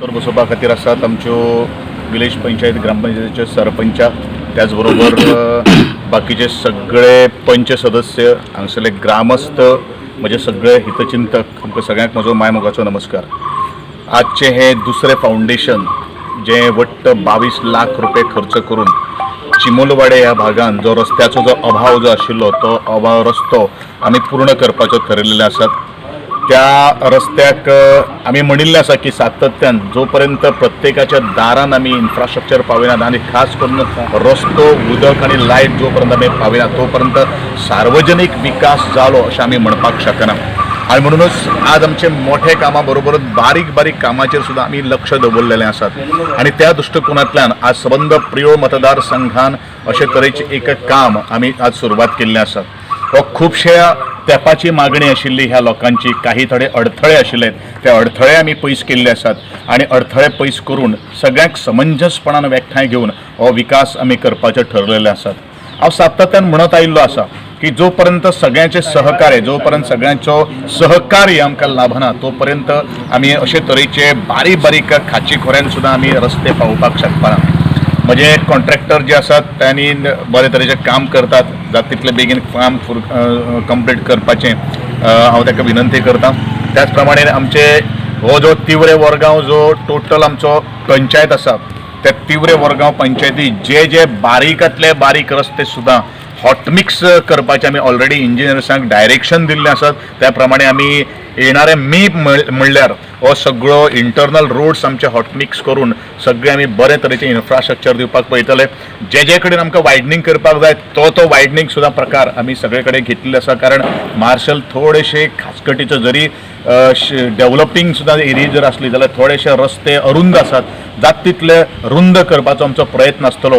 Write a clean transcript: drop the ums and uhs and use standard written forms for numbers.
तर बसोवपा खातीर आसात आमच्यो विलेज पंचायत, ग्रामपंचायतीच्यो सरपंचा, त्याचबरोबर बाकीचे सगळे पंच सदस्य, हांगसरले ग्रामस्थ, म्हजे सगळे हितचिंतक, तुमकां सगळ्यांक म्हजो मायमोगाचो नमस्कार. आजचें हें दुसरें फावंडेशन जें वट्ट 22 लाख रुपये खर्च करून चिमोलवाडे ह्या भागान जो रस्त्याचो जो अभाव जो आशिल्लो तो अभाव रस्तो आमी पूर्ण करपाचो थरयलेले आसात. त्या रस्त्याक आमी म्हणिल्लें आसा की सातत्यान जो पर्यंत प्रत्येकाच्या दारान आमी इन्फ्रास्ट्रक्चर पावयनात आनी खास करून रस्तो, उदक आनी लायट जो पर्यंत आमी पावयना तो पर्यंत सार्वजनीक विकास जालो अशें आमी म्हणपाक शकना. आनी म्हणूनच आज आमचे मोठे कामा बरोबरच बारीक बारीक कामाचेर सुद्दां आमी लक्ष दवरलेलें आसात आनी त्या दृश्टिकोनांतल्यान आज सबंद प्रियोळ मतदारसंघान अशे तरेचें एक काम आमी आज सुरवात केल्लें आसा. हो खुबश्या तेंपाची मागणी आशिल्ली ह्या लोकांची. काही थोडे अडथळे आशिल्ले, ते अडथळे आमी पयस केल्ले आसात आनी अडथळे पयस करून सगळ्यांक समंजसपणान एकठांय घेवन हो विकास आमी करपाचें ठरलेले आसात. हांव सातत्यान म्हणत आयिल्लो आसा की जो पर्यंत सगळ्यांचे सहकार्य, जो पर्यंत सगळ्यांचो सहकार्य आमकां लाभना तो पर्यंत आमी अशे तरेचे बारीक बारीक खाची खोऱ्यान सुद्दां आमी रस्ते पावोवपाक शकपाना. म्हजे कॉन्ट्रॅक्टर जे आसात त्यांनी बरे तरेचें काम करतात. जाता तितले बेगीन काम कंप्लीट करपाचें हांव ताका विनंती करता. त्याच प्रमाणे आमचे हो जो तिवरे वरगांव जो टोटल आमचो पंचायत आसा, त्या तिवरे वरगांव पंचायती जे जे बारीकांतले बारीक रस्ते सुद्दां हॉटमिक्स करपाचे आमी ऑलरेडी इंजिनियर्सांक डायरेक्शन दिल्लें आसात. त्या प्रमाणे आमी येणारे मे म्हणल्यार हो सगळो इंटरनल रोड्स आमचे हॉटमिक्स करून सगळे आमी बरे तरेचे इन्फ्रास्ट्रक्चर दिवपाक पळयतले. जे जे कडेन आमकां वायडनींग करपाक जाय तो तो वायडनींग सुद्दां प्रकार आमी सगळे कडेन घेतलेले आसा, कारण मार्शल थोडेशे खासकटीचो जरी डेव्हलपींग सुद्दां एरिया जर आसली जाल्यार थोडेशे रस्ते अरुंद आसात. जाता तितले रुंद करपाचो आमचो प्रयत्न आसतलो.